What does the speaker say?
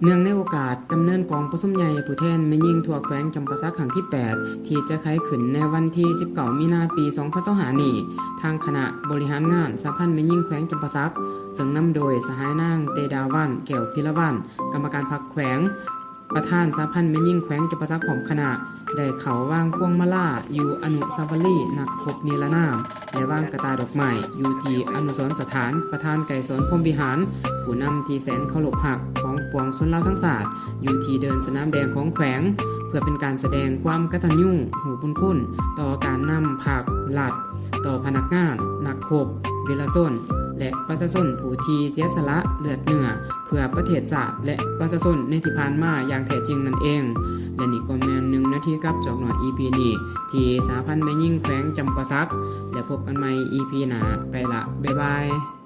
ເນື່ອງໃນໂອກາດດຳເນີນກອງປະຊຸມໃຫຍ່ຜູ້ແທນແມ່ຍິງທົ່ວແຂວງຈຳປາສັກຄັ້ງທີແປດ ທີ່ຈະໄຂຂຶ້ນໃນວັນທີສິບເກົ້າ ມີນາ ປີສອງພັນຊາວຫ້ານີ້, ທາງຄະນະບໍລິຫານງານສະຫະພັນແມ່ຍິງແຂວງຈຳປາສັກ ເຊິ່ງນຳໂດຍສະຫາຍນາງ ເຕດາວັນ ແກ້ວພິລະວັນ ກຳມະການພັກແຂວງ, ປະທານສະຫະພັນແມ່ຍິງແຂວງຈຳປາສັກ ພ້ອມຄະນະ ໄດ້ເຂົ້າວາງພວງມາລາຢູ່ອະນຸສາວະລີນັກຮົບນິລະນາມ ແລະ ວາງກະຕ່າດອກໄມ້ຢູ່ທີ່ອະນຸສອນສະຖານປະທານໄກສອນ ພົມວິຫານ, ຜູ້ນຳທີ່ແສນເຄົາລົບຮັກຂອງປວງຊົນລາວທັງຊາດ ຢູ່ທີ່ເດີ່ນສະໜາມແດງຂອງແຂວງ, ເພື່ອເປັນການສະແດງຄວາມກະຕັນຍູຮູ້ບຸນຄຸນຕໍ່ການນຳພັກລັດ, ຕໍ່ພະນັກງານ, ນັກຮົບ, ວິລະຊົນ ແລະ ປະຊາຊົນຜູ້ທີ່ເສຍສະຫຼະເລືອດເນື້ອ ເພື່ອປະເທດຊາດ ແລະ ປະຊາຊົນໃນທີ່ຜ່ານມາຢ່າງແທ້ຈິງນັ້ນເອງ. ແລະ ນີ້ກໍແມ່ນໜຶ່ງນາທີກັບຈອກໜ້ອຍ ອີພີນີ້ ທີ່ສະຫະພັນແມ່ຍິງແຂວງຈຳປາສັກ. ແລ້ວພົບກັນໃໝ່ ອີພີໜ້າ. ໄປລະ ບາຍບາຍ.